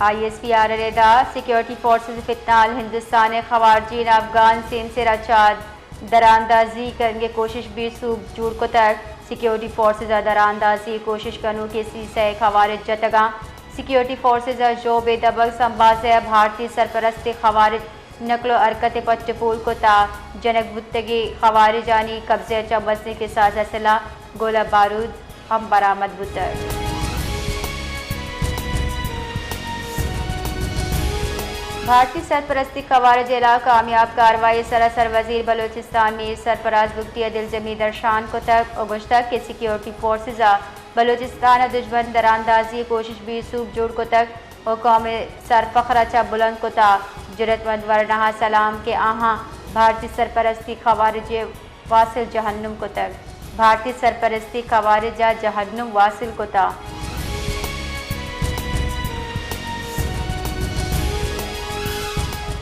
آئی S P R ءِ ردا security forces ءِ فتنہ ءَ ہندوستان ءِ خوارجین افغان سیمسر ءَ چہ دراندازی کنگ ءِ کوشش بے سوب جوڑ کتگ۔ سیکیورٹی فورسز ءَ دراندازی ءِ کوشش کنوکیں سی سئے خوارج جتگ اَنت۔ سیکیورٹی فورسز ءَ ژوب ءِ دمگ سمباسہ ءَ بھارتی سرپرستی خوارج نقل ءُ حرکت ءِ پٹ ءُ پول کت ءُ جنگ بوتگیں خوارجانی قبضہ ءَ چہ مزنیں کساس اسلحہ، گولہ بارود ہم برآمد بوتگ۔ بھارتی سرپرستی خوارج ءِ خلاف کامیاب کاروائی ءِ سرا سروزیر بلوچستان میر سرفراز بگٹی ءَ دلجمی درشان کتگ ءُ گوشتگ کہ سیکیورٹی فورسز ءَ بلوچستان ءَ دژمن دراندازی ءِ کوشش بے سوب جوڑ کتگ ءُ قوم ءِ سر فخر ءَ چہ بلند کت ءُ جرات مند ورناہاں سلام کہ آہاں بھارتی سرپرستی خوارج ءَ واصل جہنم کتگ۔ بھارتی سرپرستی خوارج ءَ جہنم واصل کت۔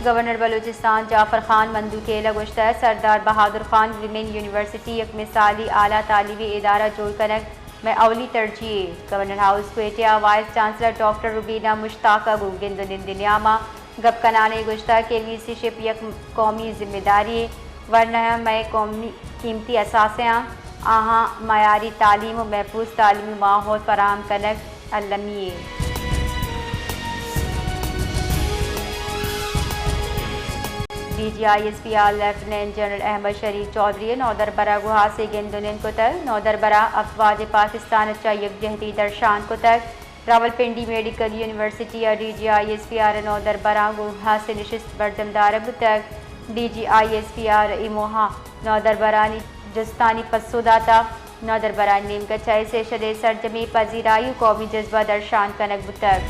گورنر بلوچستان جعفر خان مندوخیل ءَ گوشتگ، سردار بہادر خان ویمن یونیورسٹی یک مثالی اعلی تعلیمی ادارہ جوڑ کنگ مئے اولی ترجیح اِنت۔ گورنر ہاؤس کوئٹہ ءَ وائس چانسلر ڈاکٹر روبینہ مشتاق ءَ گوں گند ءُ نند ءِ نیام ءَ گپ کنان ءَ گوشتگ کہ وی سی شپ یک قومی ذمہ داری اِنت، ورناہ مئے قومی قیمتی اثاثہ اَنت، آہاں معیاری تعلیم ءُ محفوظ تعلیمی ماحول فراہم کنگ المی اِنت۔ D G I S P R lieutenant general Ahmed Sharif Chaudhry ءَ نودربر ءَ گوں ہاسیں گند ءُ نند کتگ۔ نودربر ءَ افواج پاکستان ءَ چہ یکجہتی درشان کتگ۔ راولپنڈی میڈیکل یونیورسٹی ءَ D G I S P R ءِ نودربراں گوں ہاسیں نشست برجم دارگ بوتگ۔ D G I S P R ءَ اے موہ ءَ نودربرانی جستانی پسو داتگ۔ نودربرانی نیمگ ءَ چہ اے سیشن ءِ سرجمیں پذیرائی ءُ قومی جذبہ درشان کنگ بوتگ۔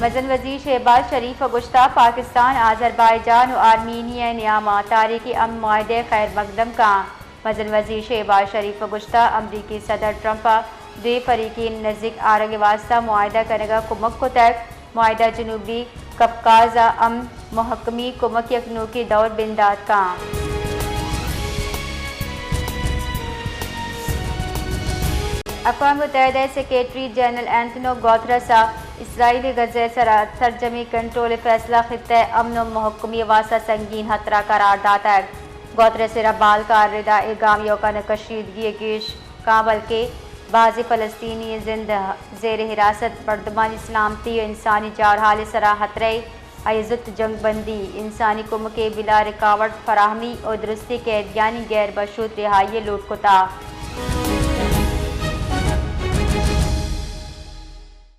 مزن وزیر شہباز شریف ءَ گوشتگ، پاکستان، آذربائیجان ءُ آرمینیا ءِ نیام ءَ تاریخی امن معاہدہ ءَ خیر مقدم کنت۔ مزن وزیر شہباز شریف ءَ گوشتگ، امریکی صدر ٹرمپ ءَ دوئیں فریقین نزیک آرگ ءِ واستہ معاہدہ کنگ ءَ کمک کتگ۔ معاہدہ جنوبی کفکاز ءِ امن ءِ محکمی ءَ کمک ءِ یک نوکیں دور بندات کنت۔ اقوام متحدہ ءِ سیکرٹری جنرل انتونیو گوترس ءَ اسرائیل ءِ غزہ ءِ سرا سرجمیں کنٹرول ءِ فیصلہ خطہ ءِ امن ءِ محکمی ءِ واستہ سنگین خطرہ قرار داتگ۔ گوترس ءِ ربالکار ءِ ردا اے گام ایوکا نہ کشیدگی ءِ گیش کنت، بلکیں بازیں فلسطینی ءِ زند، زیر حراست، مردمانی سلامتی ءُ انسانی جارحال ءِ سرا خطرہ ءِ، آئی ءَ زوت جنگ بندی، انسانی کمک ءِ بلا رکاوٹ فراہمی ءُ درستیں قیدیانی غیر مشروط رہائی ءِ لوٹ کتگ۔